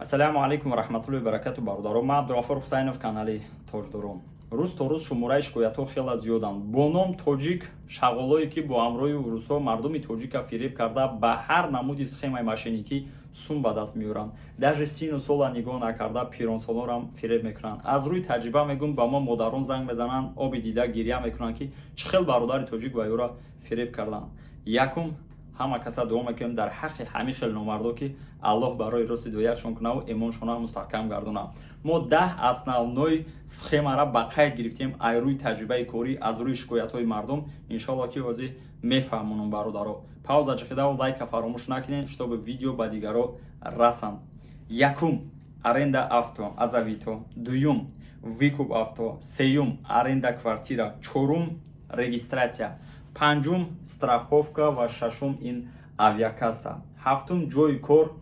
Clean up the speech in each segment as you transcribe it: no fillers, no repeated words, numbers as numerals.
Ассалому алайкум ва раҳматуллоҳи ва баракату, бародарон. Ман Абдуғаффор Ҳусайнов, канали Тоҷдорон. Рӯз то рӯз шумораи шикоятҳо хеле зиёданд. Бо ном тоҷик шағолое, ки бо ҳамроҳи урусҳо мардуми тоҷика фиреб карда, ба ҳар намуди схемаи мошенникӣ сум ба даст меоранд. Даже сину сола нигоҳ накарда, пиронсолонам фиреб мекунанд. Аз рӯи таҷриба мегӯм, ба мо модарон занг мезананд, оби дида гиря мекунанд, ки чӣ хел бародари тоҷик ба ёра фиреб карданд. Якум, ҳама каса дуо мекунем дар ҳаққи ҳамин хел номардо, ки Аллоҳ барои рост ҳидоятшон кунаву эмоншона мустаҳкам гардона. Мо 10 основной схемара ба қайд гирифтем ай рӯи таҷрибаи корӣ, аз рӯи шикоятҳои мардум. Иншоалло, ки ҳозир мефаҳмонам, бародаро. Пауза ҷиқидаву лайка фаромӯш накунед, чтобы видео ба дигаро расанд. Якум, аренда авто аз Авито. Дуюм, выкуп авто. Сеюм, аренда квартира. Чорум, регистрация. Панҷум, страховка ва шашум ин авиакасса. Ҳафтум, ҷои кор,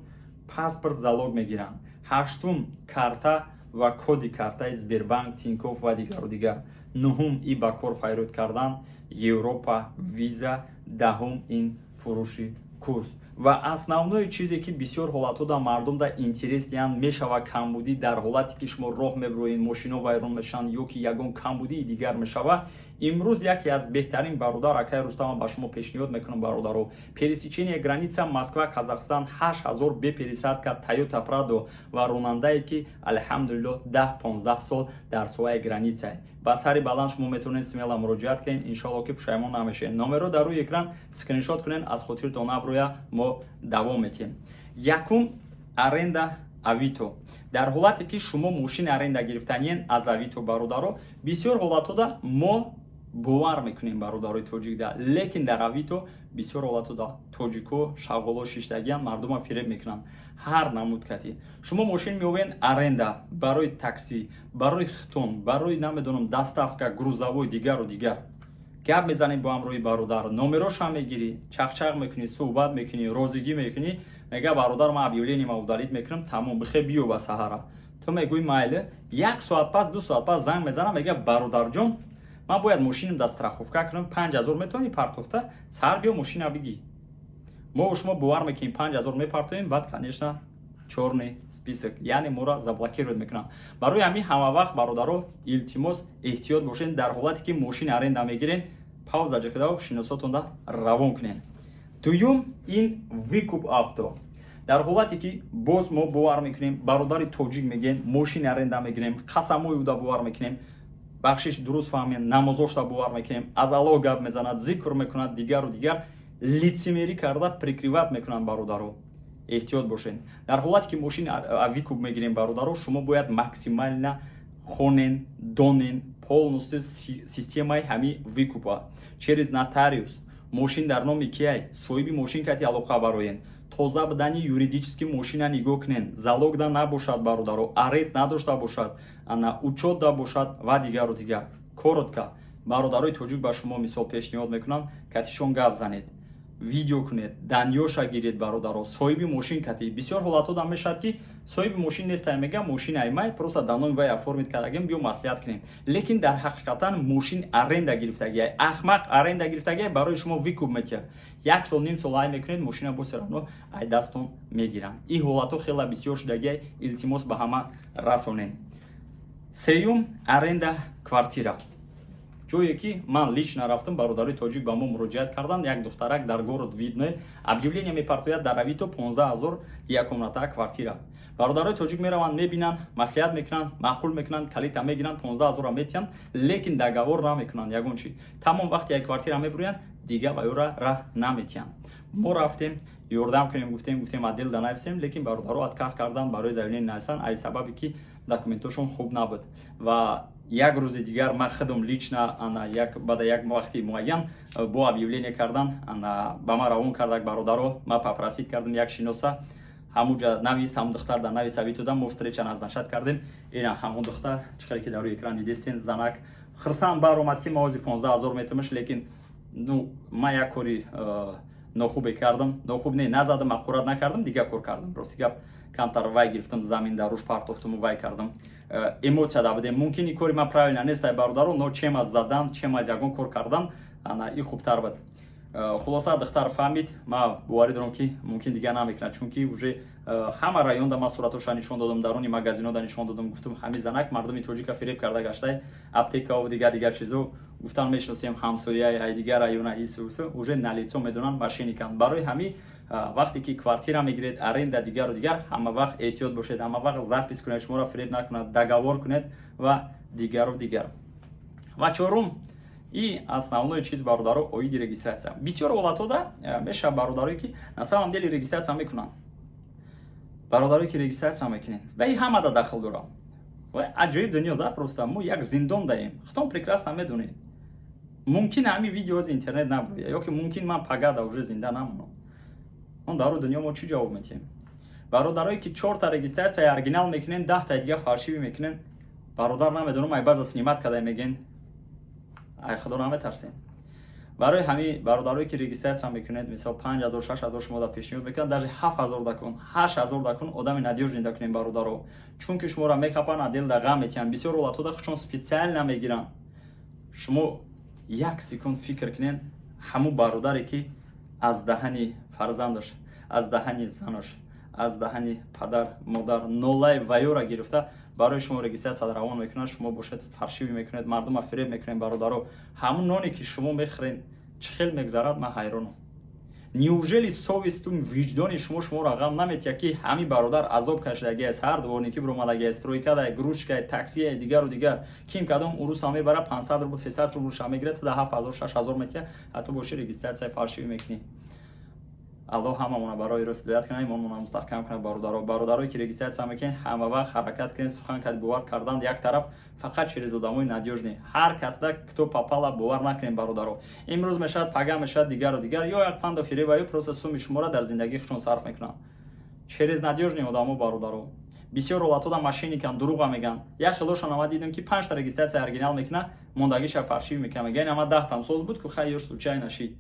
паспорт залог мегиранд. Ҳаштум, карта ва коди картаи Сбербанк, Тинькофф ва дигару дигар. Нуҳум, и ба кор файрод кардан, Европа виза. Даҳум, ин фурӯши курс. Ва основное чизе, ки бисёр ҳолатҳо дар мардум да интересный мешава, камбудӣ дар ҳолате, ки шумо роҳ мебироед, мошино вайрон мешаванд ё ки ягон камбудии дигар мешава. Имрӯз яке аз беҳтарин бародар, акай Рустама, ба шумо пешниҳод мекунам, бародаро. Пересечение граница Москва Казахстан, 8000 бе пересадка, Тойота Прадо ва ронандае, ки, алҳамдулиллоҳ, 10-15 сол дар соҳаи граница. Ба сари баланд шумо метавонед смело муроҷиат кунед, иншоалло, ки пушаймон намешавед. Номерро дар рӯи экран скриншот кунед, аз хотиртон наброя. Мо давом метиҳем. Якум, аренда Авито. Дар ҳолате, ки шумо мошини аренда гирифтаниен аз Авито, бародаро, бисёр ҳолатҳода мо бовар мекунем бародарои тоҷикда, лекин дар Авито бисёр ҳолатҳода тоҷико шағоло шиштагиян, мардума фиреб мекунанд ҳар намуд кати. Шумо мошин меовен аренда барои таксӣ, барои хитон, барои, намедонам, доставка, грузовой, дигару дигар. Гап мезанем бо ҳамроҳи бародар, номерошам мегирӣ, чақчақ мекунӣ, суҳбат мекунӣ, розигӣ мекунӣ. Мега: «Бародар, ман объявление ма удалить мекунам, тамом, бихе биё ба саҳара». Ту мегӯӣ: «Майле». Як соат пас, 2 соат пас занг мезанам, мега: «Бародарҷон, ман бояд мошинам да страховка кунам, 5000 метавонӣ партофта, саҳар биё, мошина бигӣ». Мо шумо бовар мекунем, 5000 мепартоем. Баъд, конечно, чёрный список, яъне моро заблокировать мекунам. Барои ҳамин ҳама вақт, бародаро, илтимос, эҳтиёт бошед. Дар ҳолате, ки мошин аренда мегирен, пауза ҷиқидаву шиносотонда равон кунед. Дуюм, ин выкуп авто. Дар ҳолате, ки боз мо бовар мекунем, бародари тоҷик мегӯем, мошин аренда мегирем, қасамои уда бовар мекунем, бахшиш, дуруст фаҳмем, намозошта бовар мекунем, аз Аллоҳ гап мезанад, зикр мекунад, дигару дигар, лицемерӣ карда, прикрывать мекунанд. Бародаро, эҳтиёт бошед. Дар ҳолате, ки мошин выкуп мегирем, бародаро, шумо бояд максимально хонен, донен полностью системаи ҳами выкупа через нотариус, мошин дар номи кияй, соҳиби мошин кати алоқа бароен, тоза будани юридически мошина нигоҳ кунен, залогда набошад, бародаро, арест надошта бошад, ана учётда бошад ва дигару дигар. Коротко, бародарои тоҷик ба шумо мисол пешниҳод мекунанд, катишон гап занед, видео кунед, данныеша гиред, бародаро, соҳиби мошин кати. Бисёр ҳолатҳо да мешавад, ки соҳиби мошин нестай, мега: «Мошин аймай, просто дар номи вай оформить кардагем, биё маслиҳат кунем». Лекин дар ҳақиқатан мошин аренда гирифтагиай, ахмақ аренда гирифтагиай, барои шумо выкуп метиҳад. Як сол, ним сол ай мекунед, мошина бо всё равно ай дастон мегиранд. Ин ҳолатҳо хеле бисёр шудагиай, илтимос, ба ҳама расонед. Сеюм, аренда квартира. Ҷое, ки ман лично рафтам, бародарои тоҷик ба мо муроҷиат карданд. Як духтарак дар город Видное объявление мепартояд дар Авито, 15 ҳазор як комната квартира. Бародарои тоҷик мераванд, мебинанд, маслиҳат мекунанд, маъқул мекунанд, калита мегиранд, 15 ҳазорро метиҳанд, лекин договор намекунанд ягон чи. Тамом, вақте як квартира мебурӯянд, дига ба ёра раҳ наметиҳанд. Мо рафтем, ёрдам кунем гуфтем, отдел да нависем, лекин бародаро отказ карданд барои заявление нависан, ай сабабе ки документошон хуб набуд. Ва як рӯзи дигар ман худам лично, ана як баъда як вақти муайян бо объявление кардан, ана ба ман равон кардак бародаро. Ман попросить кардам як шиноса, ҳамуҷа навис, ҳамун духтар дар навис Авитода. Мо встреча назначать кардем. Ина ҳамун духтар, чӣ хеле ки дар рӯи экран дидестен, занак хирсанд баромад, ки ма ҳозир 15 ҳазор метамаш. Лекин, ну, ман як кори нохубе кардам, нохуб не, назадам, аққурат накардам, дигар кор кардам. Рости гап, камтар вай гирифтам, замин дар рӯш партофтаму вай кардам, эмоцияда будем. Мумкин и кори ман правильно нест, ай бародаро, но чем аз задан, чем аз ягон кор кардан, ана и хубтар буд. Хулоса, духтар фаҳмид. Ма боварӣ дорам, ки мумкин дигар намекунад, чунки уже ҳама районда ман суратоша нишон додам, даруни магазинода нишон додам. Гуфтам, ҳамин занак мардуми тоҷика фиреб карда гаштаи, аптекаву дигар дигар чизо. Гуфтан, мешиносем, ҳамсояи ай дигар района, исусу, уже на лицо медонанд, мошенниканд. Барои ҳамин, вақте ки квартира мегиред, аренда, дигару дигар, ҳама вақт эҳтиёт бошед, ҳама вақт запись кунед, шуморо фиреб накунад, договор кунед ва дигару дигар. Ва чорум и основной чиз, бародаро, оиди регистрация. Бисёр ҳолатҳода мешавад, бародарое ки на самом деле регистрация мекунанд. Бародарое ки регистрация мекунед, ва и ҳамада дахл дорад. Ва аҷоиб дунё да, просто мо як зиндон даем, худтон прекрасно медонед. Мумкин ҳамин видео аз интернет набурояд ё ки мумкин ман пагада уже зинда намонам. Он дару дунё мо чӣ ҷавоб метиҳем? Бародарое ки чорта регистрацияи оригинал мекунен, 10-та дига фальшивый мекунен, бародар, намедонам, ай баъза снимать када меген, ай худо наметарсем. Барои ҳамин, бародарое ки регистрация мекунед, мисол, 5000, 6000 шумо да пешниҳод мекунад, даже 7000 да кун, 8000 да кун, одами надёжный да кунем, бародаро, чунки шуморо мекапанд, адел да ғам метиҳанд. Бисёр ҳолатҳо худшон специально мегиранд. Шумо як секунд фикр кунед: ҳамун бародаре ки аз даҳани фарзандаш, аз даҳани занаш, аз даҳани падар модар нолаи ваёра гирифта барои шумо регистрация равон мекунад, шумо бошед, фальшивый мекунед, мардума фиреб мекунед. Бародаро, ҳамун ноне ки шумо мехӯред, чӣ хел мегзарад? Ман ҳайронам. Неужели совесту виҷдони шумо шуморо ғам наметиҳад, ки ҳамин бародар азоб кашидагиаст, ҳар дворникӣ биромадагиаст, стройкада, грузчикай, таксия, дигару дигар, ким кадом уруса мебара, 500 рубл, 300 рублша мегирад, да 7000, 6000 метиҳад, ҳатто боши, регистрацияи фальшивый мекунӣ? Аллоҳ ҳамамона барои рост ҳидоят кунад, имонмона мустаҳкам кунад. Бародаро, бародарое ки регистрация мекунед, ҳама вақт ҳаракат кунед, сухан кард, бовар кардан як тараф, фақат через одамои надёжный. Ҳар касда, кто попало, бовар накунед, бародаро. Имрӯз мешавад, пага мешавад, дигару дигар, ё як фанду фиреба, ё просто суми шуморо дар зиндагии худшон сарф мекунанд. Через надёжный одамо, бародаро. Бисёр ҳолатҳода мошенникан, дурӯға мегӯянд. Як хелошон ама дидем, ки панҷта регистрация оригинал мекунад, мондагиша фальшивый мекунад, мегӯяд, ама 10-там соз буд ку, хай, ёш случайно шид.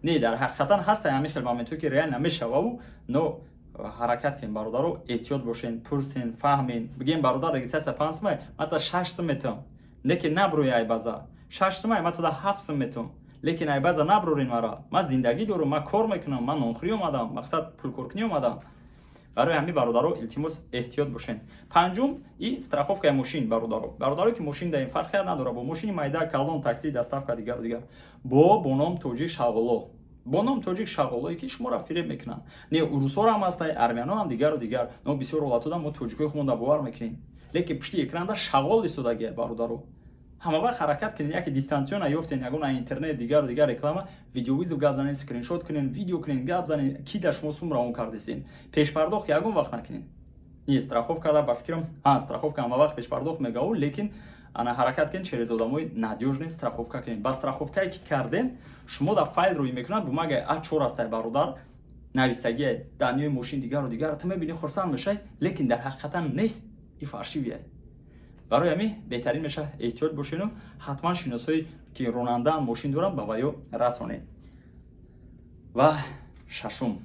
Не, дар ҳақиқатан ҳаста ҳамин хел моментҳо, ки реально мешававу, но ҳаракат кунем, бародаро, эҳтиёт бошен, пурсен, фаҳмен. Бигем, бародар, регистрация 5 сумай, ман та 6 сум метавам, лекин наброи айбаза. 6 сумай, ман тада 7 сум метавам, лекин айбаза наброрин мара. Ман зиндагӣ дорам, ман кор мекунам, ман нонхӯрӣ омадам, мақсад пулкоркунӣ омадам. Барои ҳамин, бародаро, илтимос, эҳтиёт бошен. Панҷум и страховкаи мошин, бародаро. Бародаро ки мошин даем, фарқият надорад бо мошини майда, калон, такси, доставка, дигару дигар, бо ном тоҷик шағоло, бо ном тоҷик шағолое ки шуморо фиреб мекунанд. Не, урусҳоро ҳам ҳастай, армяно ҳам, дигару дигар, но бисёр ҳолатҳода мо тоҷикои худмонда бовар мекунем, лекин пушти экранда шағол истодагия. Бародаро, ҳама вақт ҳаракат кунед, яке дистанционно ёфтен, ягон интернет, дигару дигар реклама, видеовызов гап занед, скриншот кунед, видео кунед, гап занед, ки дар шумо сум равон кардистен. Пешпардохт ягон вақт накунед. Не, страховка да, ба фикрам, страховка ҳама вақт пешпардохт мегаву, лекин ана ҳаракат кунед, через одамои надёжный страховка кунед. Ба страховкае ки карден, шумо дар файл рӯй мекунад, бумагаи А4 астай, бародар, навистагие данные мошин, дигару дигар. Ту мебини, хурсанд мешай, лекин дар ҳақиқатан нест, и фальшивый. Барои ҳамин беҳтарин мешавад эҳтиёт бошену ҳатман шиносое ки ронандаан, мошин доранд, ба ваё расонед. Ва шашум,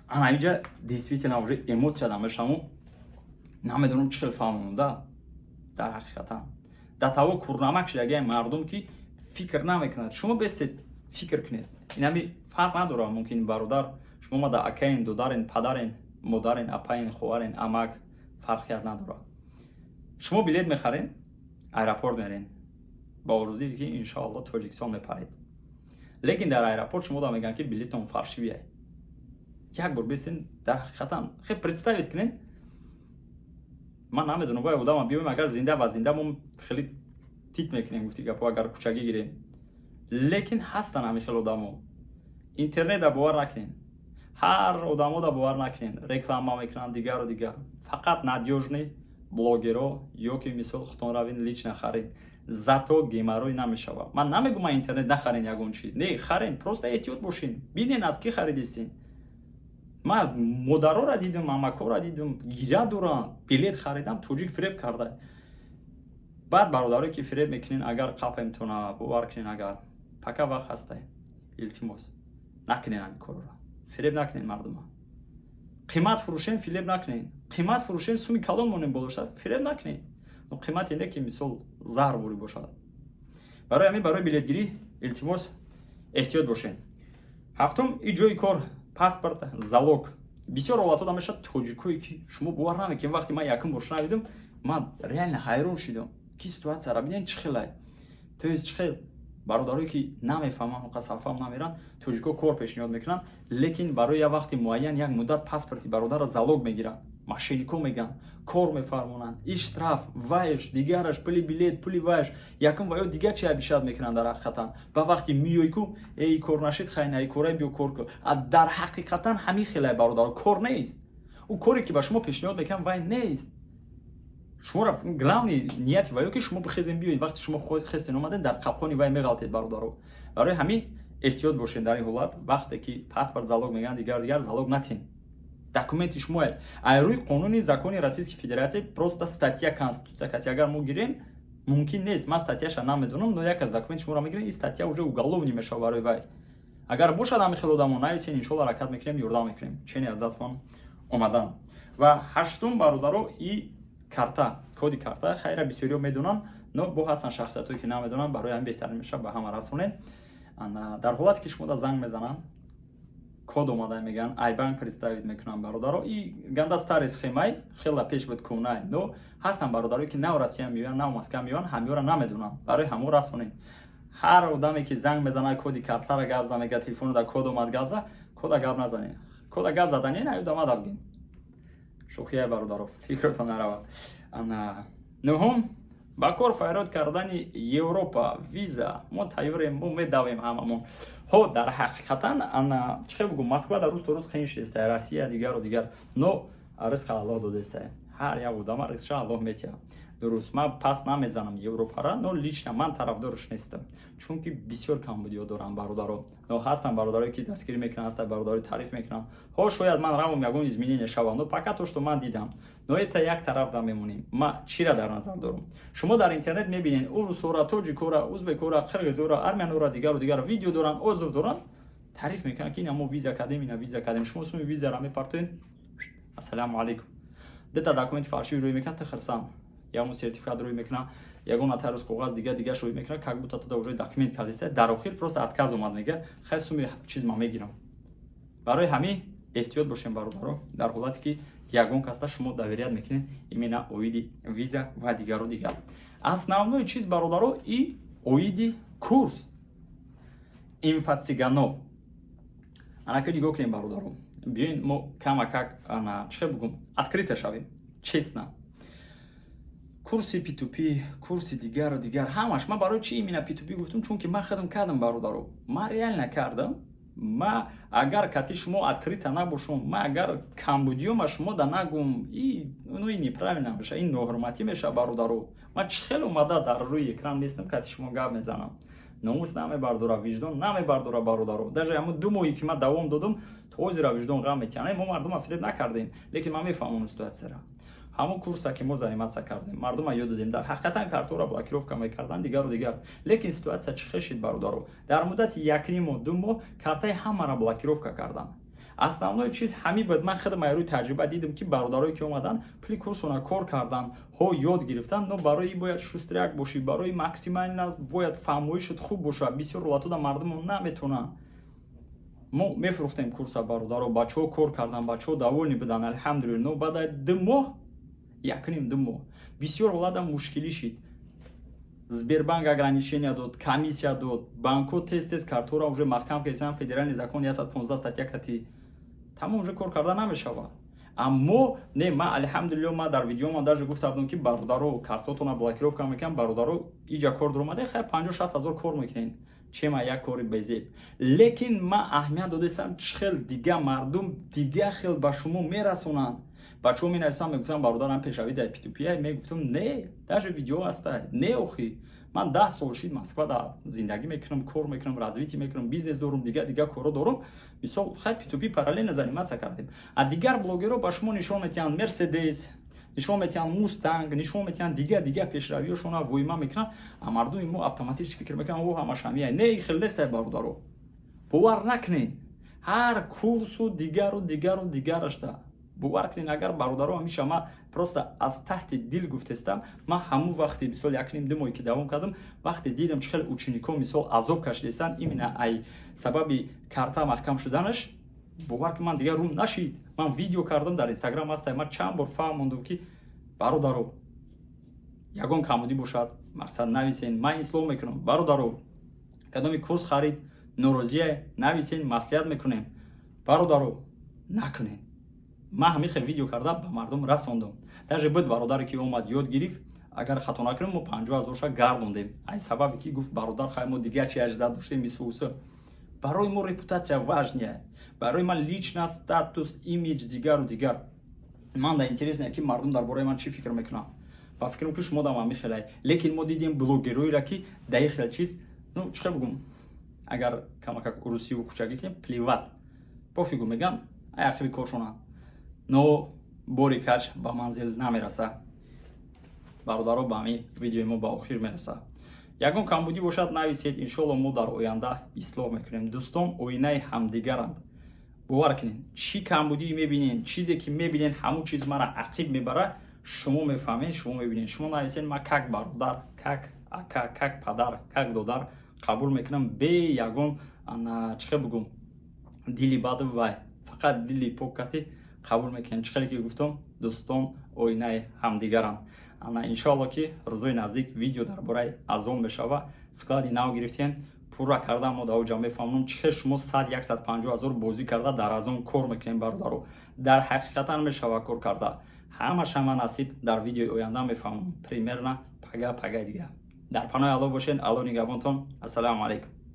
ана инҷа действительно уже эмоция намешаву, намедонам чӣ хел фаҳмонда. Дар ҳақиқатан дар таво курнамак шудагиай мардум, ки фикр намекунад. Шумо бестед, фикр кунед. Инами фарқ надорад, мумкин, бародар, шумо мада акаин, додарен, падарен, модарен, апаин, хоҳарен, амак, фарқият надорад. Шумо билет мехарен, аэропорт мерен ба орзуе ки иншоалло Тоҷикистон мепаред, лекин дар аэропорт шумо да мегӯянд, ки билетон фальшивый. Як бор бестен, дар ҳақиқатан хел представить кунед. Ман намедонам, бояд одама биёем, агар зинда ба зинда мо хеле тит мекунем, гуфти гапо, агар кӯчагӣ гирем, лекин ҳастанд ҳамин хел одамо. Интернета бовар накунед, ҳар одамода бовар накунед, реклама мекунанд, дигару дигар. Фақат надёжный блогеро ё ки мисол худтон равин, лично харед, зато геморрой намешавад. Ман намегӯм, ман интернет нахарен, ягон чи не харен, просто эҳтиёт бошен, бинен, аз кӣ харидистен. Ман модарора дидам, амакора дидам, гиря доранд: билет харидам, тоҷик фиреб карда. Баъд, бародарое ки фиреб мекунен, агар қапемтона, бовар кунен, агар пака вақт ҳастай, илтимос, накунен ҳамин корро, фиреб накунен мардума. Қимат фурӯшен, фиреб накунен. Қимат фурӯшен, суми калон монен болошад, фиреб накунен. Қимат инде ки мисол заҳр бурӣ бошад. Барои ҳамин, барои билетгирӣ, илтимос, эҳтиёт бошен. Ҳафтум, и ҷои кор, паспорт залог. Бисёр ҳолатҳо мешавад, тоҷикое ки шумо бовар намекунед, вақте ман якум бор шунавидам, ман реально ҳайрон шидам, ки ситуатсияра бинед, чӣ хелай. То есть чӣ хел бародарое ки намефаҳманд, ҳуқа сарфаҳм намеранд, тоҷико кор пешниҳод мекунанд, лекин барои як вақти муайян, як муддат паспорти бародарро залог мегиранд. Мошеннико мегӯянд, кор мефармонанд, и штраф вайш, дигараш, пули билет, пули вайш, якум ва ё дигар чи обещать мекунанд. Дар ҳақиқатан ба вақти миёй ку, эй, кор нашид, хай, на корай, биё кор ку. А дар ҳақиқатан ҳамин хелай, бародаро, кор нест. Ӯ коре ки ба шумо пешниҳод мекунанд, вай нест. Шуморо главный нияти ваё ки шумо бихезем, биёед. Вақте шумо хестен, омаден, дар қапқони вай меғалтед, бародаро. Барои ҳамин эҳтиёт бошед дар ин ҳолат. Вақте ки паспорт залог мегӯянд, дигар дигар, залог натен документи шумое. Ай рӯи қонуни, закони Российской Федерация, просто статья конституция кати агар мо гирем, мумкин нест, ман статьяша намедонам, но як аз документи шуморо мегирем, ин статья уже уголовный мешавад барои вай. Агар бошад ҳамин хел одамо, нависен, иншолла, ҳаракат мекунем, ёрдам мекунем, чени аз дастмон омадан. Ва ҳаштум, бародаро, и карта, коди карта. Хайра, бисёриҳо медонанд, но бо ҳастанд шахсиятҳое ки намедонанд. Барои ҳамин беҳтарин мешавад ба ҳама расонед. Дар ҳолате ки шумо занг мезананд, код омада мегӯянд, ай банк представить мекунанд, бародаро, и ганда старый схемай, хела пеш буд, кунай, но ҳастанд бародарое ки нав Россия меоянд, нав Москва меоянд, ҳамёра намедонанд. Барои ҳамо расонед: ҳар одаме ки занг мезанад, коди картара гап за мега, телефону да код омад, гап за, кода гап назанед. Кода гап задани аюдама бигин. Шӯхия, бародаро, фикротон нарава. Нуҳум, ба кор файрод кардани Европа, виза. Мо тайёрем, мо медавем ҳамамон. Ҳо, дар ҳақиқатан, ана чӣ хел бугум, Москва дар рӯз то рӯз қиин шудеста, Россия, дигару дигар, но ризқа Аллоҳ додеста, ҳар як одама ризқша Аллоҳ метиҳад. Дуруст, ман пас намезанам Европара, но лично ман тарафдорш нестам, чунки бисёр камбудиҳо дорам, бародаро. Но ҳастанд бародарое ки дастгирӣ мекунанд, ҳастанд бародарое таъриф мекунанд. Ҳо, шояд ман равам, ягон изменение шавад, но пока то что ман дидам, но это як тараф да мемонем. Ма чира дар назар дорам? Шумо дар интернет мебинед урусора, тоҷикора, узбекора, қирғизора, армянора, дигару дигар, видео доранд, отзыв доранд, таъриф мекунанд, ки ина мо виза кардем, ина виза кардем. Шумо суми визара мепартоед, ассалому алайкум, дета документи фарши рӯй мекунад, тихирсан, ягон сертификат рӯй мекунад, ягон нотариус коғаз, дига дигаш рӯй мекунад, как будто туда уже документ кардиста. Дар охир просто отказ омад, мега, хай, суми чиз ма мегирам. Барои ҳамин эҳтиёт бошем, бародаро, дар ҳолате ки ягон касда шумо доверять мекунед, именно оиди виза ва дигару дигар. Основной чиз, бародаро, и оиди курс инфоцыгано. Анака нигоҳ кунем, бародаро, биёин мо камакак, ана чӣ хел бугум, открыто шавем, честно. Курси P2P, курси дигару дигар, ҳамаш. Ман барои чи именно P2P гуфтам? Чунки ман худам кардам, бародаро, ман реально кардам. Ма агар кати шумо открыто набошум, ма агар камбудиёма шумо да нагум, ну и неправильно меша, ин ноҳурматӣ меша, бародаро. Ман чӣ хел омада дар рӯи экран нестам, кати шумо гап мезанам, номус намебардора, виҷдон намебардора, бародаро. Даже ҳамун 2 моҳе ки ман давом додам, то ҳозира виҷдон ғам метиҳам. Мо мардума фиреб накардем, лекин ман мефаҳмам ситуатсияра. Ҳамон курса ки мо заниматься кардем, мардума ёд додем, дар ҳақиқатан картора блокировка мекардан, дигару дигар. Лекин ситуатсия чӣ хел шид, бародаро? Дар муддати якним моҳ, 2 моҳ картаи ҳамаро блокировка кардан. Основной чиз ҳамин буд. Ман худам рӯи таҷриба дидам, ки бародарое ки омаданд, пули курсона кор кардан, ҳо, ёд гирифтан, но барои бояд шустряк бошӣ, барои максимально бояд фаҳмоишат хуб бошад. Бисёр ҳолатода мардумо наметонанд. Мо мефурӯхтем курса, бародаро, бачаҳо кор кардан, бачаҳо довольны буданд, алҳамдулилла. Но баъд 2 моҳ, якним 2 моҳ, бисёр ҳолата мушкилӣ шид. Сбербанк ограничения дод, комиссия дод, банкҳо тез тез картҳоро уже маҳкам карданд. Федеральный закон 115 статья кати тамом, уже кор карда намешавад. Аммо не, ман, алҳамдулилло, ман дар видеомам даже гуфта будам, ки бародаро, картотона блокировка мекунам, бародаро, иҷа кор дуромаде, хай, 50-60 ҳазор кор мекунен, чема як кори безеб. Лекин ман аҳамият додастам, чӣ хел дига мардум дига хел ба шумо мерасонанд. Бачаҳо менависанд, мегуфтам: «Бародарам, пешравӣ дар P2P». Мегуфтам: «Не, даже видео ҳаста, не, охи ман 10 сол шид Москва зиндагӣ мекунам, кор мекунам, развитие мекунам, бизнес дорум, дига дига корро дорум». Мисол, хай, P2P параллельно заниматься кардем. А дигар блогерҳо ба шумо нишон метиҳанд Мерседес, нишон метиҳанд Мустанг, нишон метиҳанд дига дига пешравиҳошона, вуйма мекунанд, а мардуми мо автоматически фикр мекунанд, о, ҳамаш ҳамия. Не, хел нестай, бародаро, бовар накунед. Ҳар курсу дигару дигару дигарашта Бовар кунед, агар бародаро, ҳамиша ма просто аз таҳти дил гуфтестам. Ман ҳамун вақте, мисол, 1,5, 2 моҳе ки давом кардам, вақте дидам, чӣ хеле ученикҳо, мисол, азоб кашидестанд именно ай сабаби карта маҳкам шуданаш, бовар ки ман дигар рум нашид. Ман видео кардам, дар Инстаграм ҳаста. Ман чанд бор фаҳмондам, ки бародаро, ягон камбудӣ бошад, мақсад, нависен, ман ислоҳ мекунам. Бародаро, кадоми курс харид, норозия, нависен, маслиҳат мекунем. Бародаро, накунед. Ман ҳамин хел видео карда ба мардум расондам. Даже буд бародаре, ки омад, ёд гирифт. Агар хато накунем, мо 50 000-ша гардондем, ай сабабе ки гуфт: «Бародар, хай, мо дигар чи ажда доштем». Исуса, барои мо репутация важная, барои ман лично статус, имидж, дигару дигар. Ман да интересно, ки мардум дар бораи ман чӣ фикр мекунанд. Ба фикрам, ки шумо дам ҳамин хелай. Лекин мо дидем блогерҳоеро, ки дар ин хел чиз, ну, чӣ хел бигӯм, агар камакак русиву кучагӣ кунем, плевать, пофигу меган, ай ақиби коршонанд, но бори кач ба манзил намераса. Бародаро, ба ҳамин видеои мо ба охир мераса. Ягон камбудӣ бошад, нависед, иншоалло, мо дар оянда ислоҳ мекунем. Дӯстон оинаи ҳамдигаранд. Бовар кунед, чӣ камбудӣ мебинед, чизе ки мебинед, ҳамун чиз мара ақиб мебара. Шумо мефаҳмед, шумо мебинед, шумо нависед. Ман как бародар, как ака, как падар, как додар қабул мекунам, бе ягон, чӣ хел бигӯм, дили баду вай, фақат дили поккатӣ қабул мекунем. Чӣ хеле ки гуфтам, дӯстон оинаи ҳамдигаранд. Ана, иншоалло, ки рӯзои наздик видео дар бораи Азон мешава. Склади нав гирифтем, пурра карда мо дар оҷа мефаҳмонам, чӣ хел шумо 100, 150 ҳазор бозӣ карда дар Азон кор мекунем. Бародаро, дар ҳақиқатан мешава кор карда. Ҳамаша ман насиб дар видеои оянда мефаҳмам, примерно пага, пагаи дига. Дар паноҳи Алло бошед, Алло нигаҳбонтон. Ассалому алайкум.